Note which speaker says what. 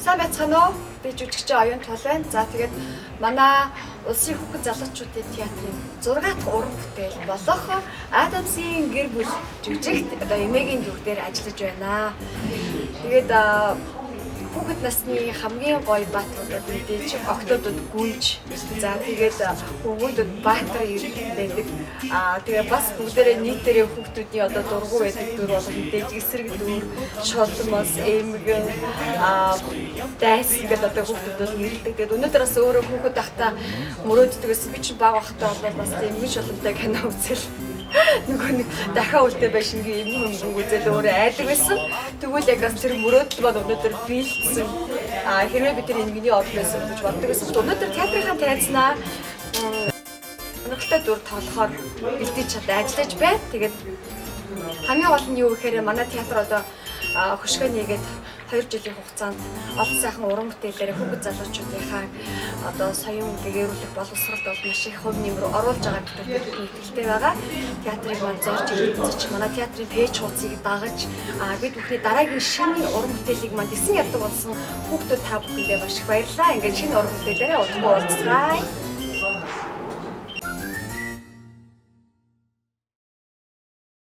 Speaker 1: Сайн байцгаана уу? Би жүжигчин Оюун Тул байна. За, тэгээд манай Улсын хүүхэд залуучуудын театрын 6 дахь уран бүтээл болох Адамсын гэр бүл жүжигт одоо Эмээгийн дүр дээр ажиллаж байна. Тэгээд хүүхэд насны хамгийн гоё баатруудад мэдээж охидууд гүнж, за, тэгээд хөвгүүдүүд баатар байдаг. Тэгээ бас бүгдээрээ нийтээрээ хүүхдүүдийн одоо дургүй байдаг дүр бол мэдээж эсрэг дүр, шулмас, эмгэн, дайс гэдэг одоо хүүхдүүд бол нэрлэдэг. Тэгээд өнөөдөр бас өөрөө хүүхэд байхдаа мөрөөддөг гэсэн, би чинь бага байхдаа бол бас тийм эмгэн шуламтай кино үзэл нөгөө нэг дахиад үлдээ байшингийн эмгэн эмгэн үзэл өөрөө айдаг байсан. Тэгвэл яг бас тэр мөрөөдөл маань өнөөдөр биелсэн. Хэрвээ бид тэр эмгэний од байсан гэж боддог байсан. Өнөөдөр театрынхаа тайзнаа сонирхолтой дүр тоглохоор бэлдэж чадаа ажиллаж байна. Тэгээд хамгийн гол нь юу гэхээр манай театр одоо хөшгөө нэгээд 2 жилийн хугацаанд олон сайхан уран бүтээлээр хүүхэд залуучуудынхаа одоо соён гэгээрүүлэх боловсролд бол маш их хувь нэмэр оруулж байгаа гэдэгт бид итгэлтэй байгаа. Театрыг маань зорж ирж үзэж, манай театрын пэйж хуудсыг дагаж, бид бүхний дараагийн шинэ уран бүтээлийг маань тесэн явдаг болсон хүүхдүүд та бүхэндээ маш их баярлалаа. Ингээд шинэ уран бүтээлээрээ удахгүй уулзцгаая.